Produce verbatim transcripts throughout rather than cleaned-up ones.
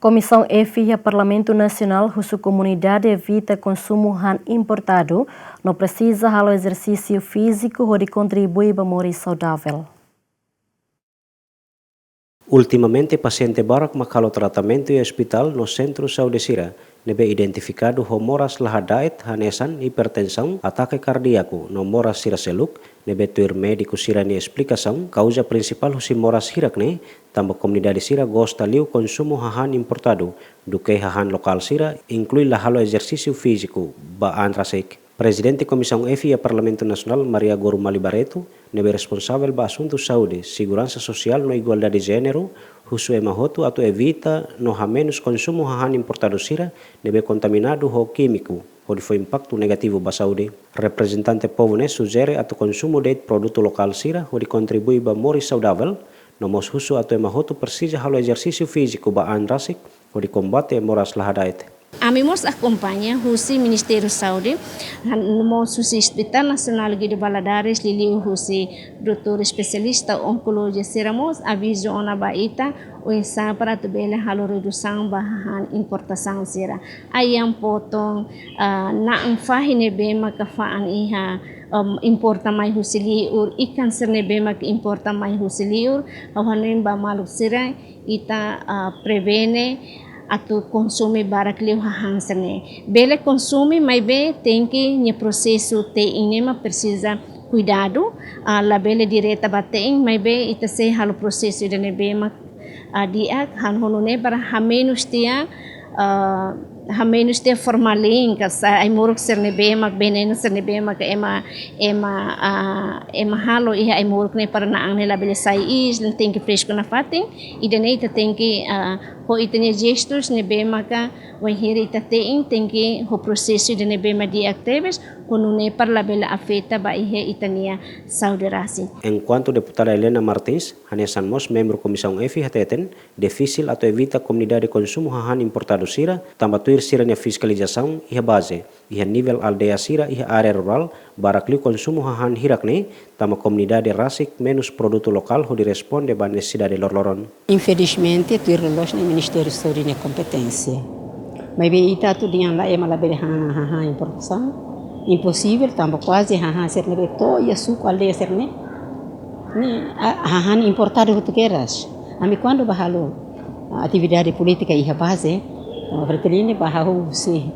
Komisaun F iha Parlamentu Nasionál husu komunidade evita konsumu hahán importadu, no presiza halo ezersísiu fíziku hodi kontribui ba moris saudavel. Ultimamente pasiente barak mak halo tratamentu iha ospitál no sentru saúde sira, ne'ebé identifikadu ho moras la hada'et hanesan hipertensaun, atake kardíaku no moras sira seluk, ne'ebé tuir médiku sira-nia esplikasaun, kauza prinsipál husi moras hirak ne'e tanba komunidade sira gosta liu konsumu hahán importadu duké hahán lokál sira, inklui la halo ezersísiu fíziku ba an rasik. Prezidente Komisaun F iha Parlamentu Nasionál, Maria Gorumali Barreto, ne'ebé responsavel ba asuntu saúde, seguransa sosiál no igualdade jéneru, husu ema hotu atu evita no hamenus konsumu hahán importadu sira ne'ebé kontaminadu ho kímiku, hodi fó impaktu negativu ba saúde. Reprezentante povu ne'e sujere atu konsumu de'it produtu lokál sira hodi kontribui ba moris saudavel, no mós husu atu ema hotu presiza halo ezersísiu fíziku ba an rasik, hodi kombate moras la hada'et. Ami mós akompaña husi Ministériu Saúde, han-, mós husi Hospital Nasionál Guido Valadares, liuliu husi doutór espesialista onkolojia sira mós avizu ona ba ita, oinsá para atu bele halo redusaun ba hahán importasaun sira. Ayam potong, ah, na'an fahi ne'ebé maka fa'an iha, um, importa mai husi liur, ikan sira ne'ebé maka importa mai husi liur, ha'u hanoin ba maluk sira, ita, ah, prevene atu konsume barak liu hahán sira-ne'e. Bele konsume, maibé tenke nia prosesu te'in ne'e mak presiza kuidadu, ah, labele direta ba te'in, maibé ita sei halo prosesu ida ne'ebé mak, ah, di'ak, han ho nune'e para hamenus tiha, ah, hamenus tiha formalin, ka sa ai-moruk sira ne'ebé mak, venenu sira ne'ebé mak ema, ema, ah, ema halo iha ai-moruk ne'e para na'an ne'e labele sai iis, ne'e tenke fresku nafatin, ida-ne'e ita tenke, ah, ho ita-nia jestus ne'ebé maka wainhira ita te'in, tenke ho prosesu ida ne'ebé mak di'ak tebes, ho nune'e para labele afeta ba iha ita-nia saúde rasik. Enkuantu Deputada Helena Martins, hanesan mós membru Komisaun F hateten, difisil atu evita komunidade konsumu hahán importadu sira, tanba tuir sira-nia fiskalizasaun iha baze, iha nivel aldeia sira iha área rurál, barak liu konsumu hahán hirak ne'e, tanba komunidade rasik menus produtu lokál hodi responde ba nesesidade loroloron. Infelizmente, tuir loloos ne'e Ministériu Saúde nia kompeténsia. Maibé ita atu dehan lae ema labele han hahán importasaun, imposivel, tanba kuaze hahán sira ne'ebé to'o iha suku aldeia sira-ne'e, ne'e, ah, hahán importadu hotu kedas. Ami kuandu bá halo, ah, atividade polítika iha baze, ah, Fretilin ne'e bá hahú husi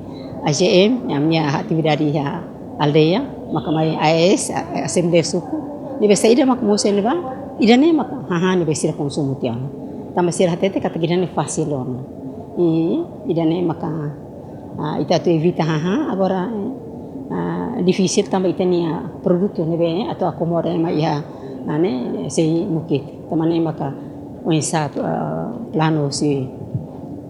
A G M, ami-nia atividade iha aldeia, maka mai A S, a-, Asembleia Suku, ne'ebé saida maka mosu iha ne'ebá, ida-ne'e maka hahán ne'ebé sira konsumu tiha ona. Tanba sira hatete katak ida-ne'e fasil ona. I ida-ne'e maka, ah, ita atu evita hahán, agora, ah, difisil tanba ita-nia produtu ne'ebé atu akomoda ema iha, ah, ne'e, sei mukit. Tanba ne'e maka oinsá, ah, planu husi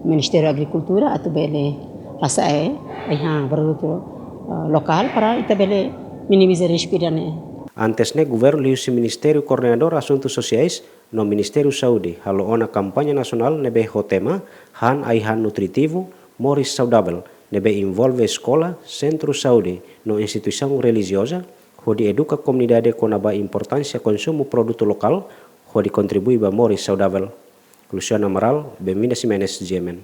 Ministériu Agrikultura atu bele hasa'e ai-han produtu, ah, lokál para ita bele minimiza risku ida-ne'e. Antes ne'e, governu liuhusi Ministériu Koordenadór Asuntus Sosiais no Ministériu Saúde halo ona kampaña nasionál ne'ebé ho tema Han Ai-han Nutritivu, Moris Saudavel, ne'ebé envolve eskola, sentru saúde no instituisaun relijioza, hodi eduka komunidade kona-ba importánsia konsumu produtu lokál, hodi kontribui ba moris saudavel. Luciano Amaral, Benvinda Ximenes, G M N.